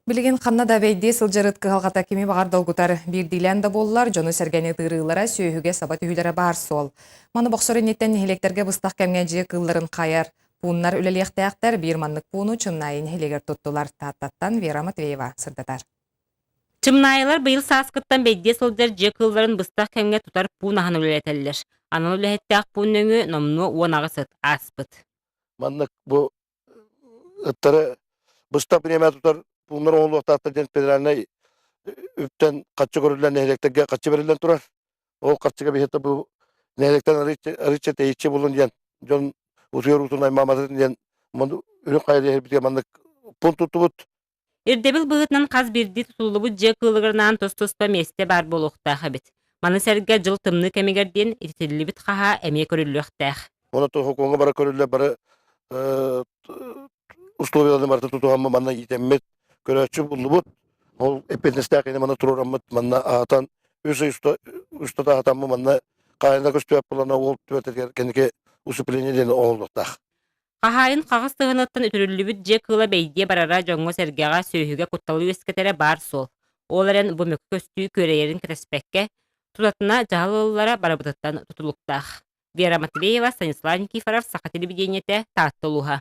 Билигин ханна да бэйдиэ сылдьар ыт кыһалҕата кими баҕар долгутар. Биирдиилээн да буоллар, дьону-сэргэни ытыырыылара, сүөһүгэ саба түһүүлэрэ баар суол. Маны бохсор инниттэн нэһилиэктэргэ быстах кэмҥэ дьиэ кыылларын хайар пууннар үлэлиэхтээхтэр. Биир маннык пууну Чымнаайы нэһилиэгэр туттулар. Тааттаттан Вера Матвеева сырдатар. Чымнаайылар быйыл сааскыттан бэйдиэ сылдьар дьиэ кыылларын быстах кэмҥэ тутар пуун аһан үлэлэтэллэр. Анал үлэһиттээх пуун нөҥүө номнуо 18 ыт ааспыт. Маннык бу ыттары быстах бириэмэ тутар пууннар оҥоһуллуохтаахтар диэн федеральнай үптэн харчы көрүллэн нэһилиэктэргэ харчы бэриллэн турар. Ол харчыга биһиэхэ бу нэһилиэктэн арыычча тэйиччи булун диэн дьон утуйар уутун аймааматын диэн үрүҥ хайа диэһирбитигэр маннык пуун туттубут. Ирдэбил быһыытынан хас биирдии тутуллубут дьиэ кыылыгар тус-туспа миэстэ баар буолуохтаах эбит. Маны сэргэ дьыл тымныы кэмигэр диэн ититиллибит хаһаа эмиэ көрүллүөхтээх. Онон сокуоҥҥа бары көрүллэр бары условиялары барыта тутуһаммыт манна иитэммит көрөөччү буллубут. Ол эппиэтинэстээх кини манна туруораммыт манна аһатан үс ый устата аһатаммыт манна хаайына көстүбэт буолана ол түбэлтэтигэр кэнники усыпление диэн оҥоһуллуохтаах. Хаһаайын хаҕыс сыһыаныттан үтүрүллүбүт дьиэ кыыла бэйдиэ барара дьоҥҥо-сэргэҕэ, сүөһүгэ кутталы үөскэтэрэ баар суол. Ол эрэн бу мөкү көстүү күөрэйэрин кэтэспэккэ, тутатына дьаһал ылыллара барыбытыттан тутулуктаах. Вера Матвеева, Станислав Никифоров, Саха телевидениетэ, Таатта улууһа.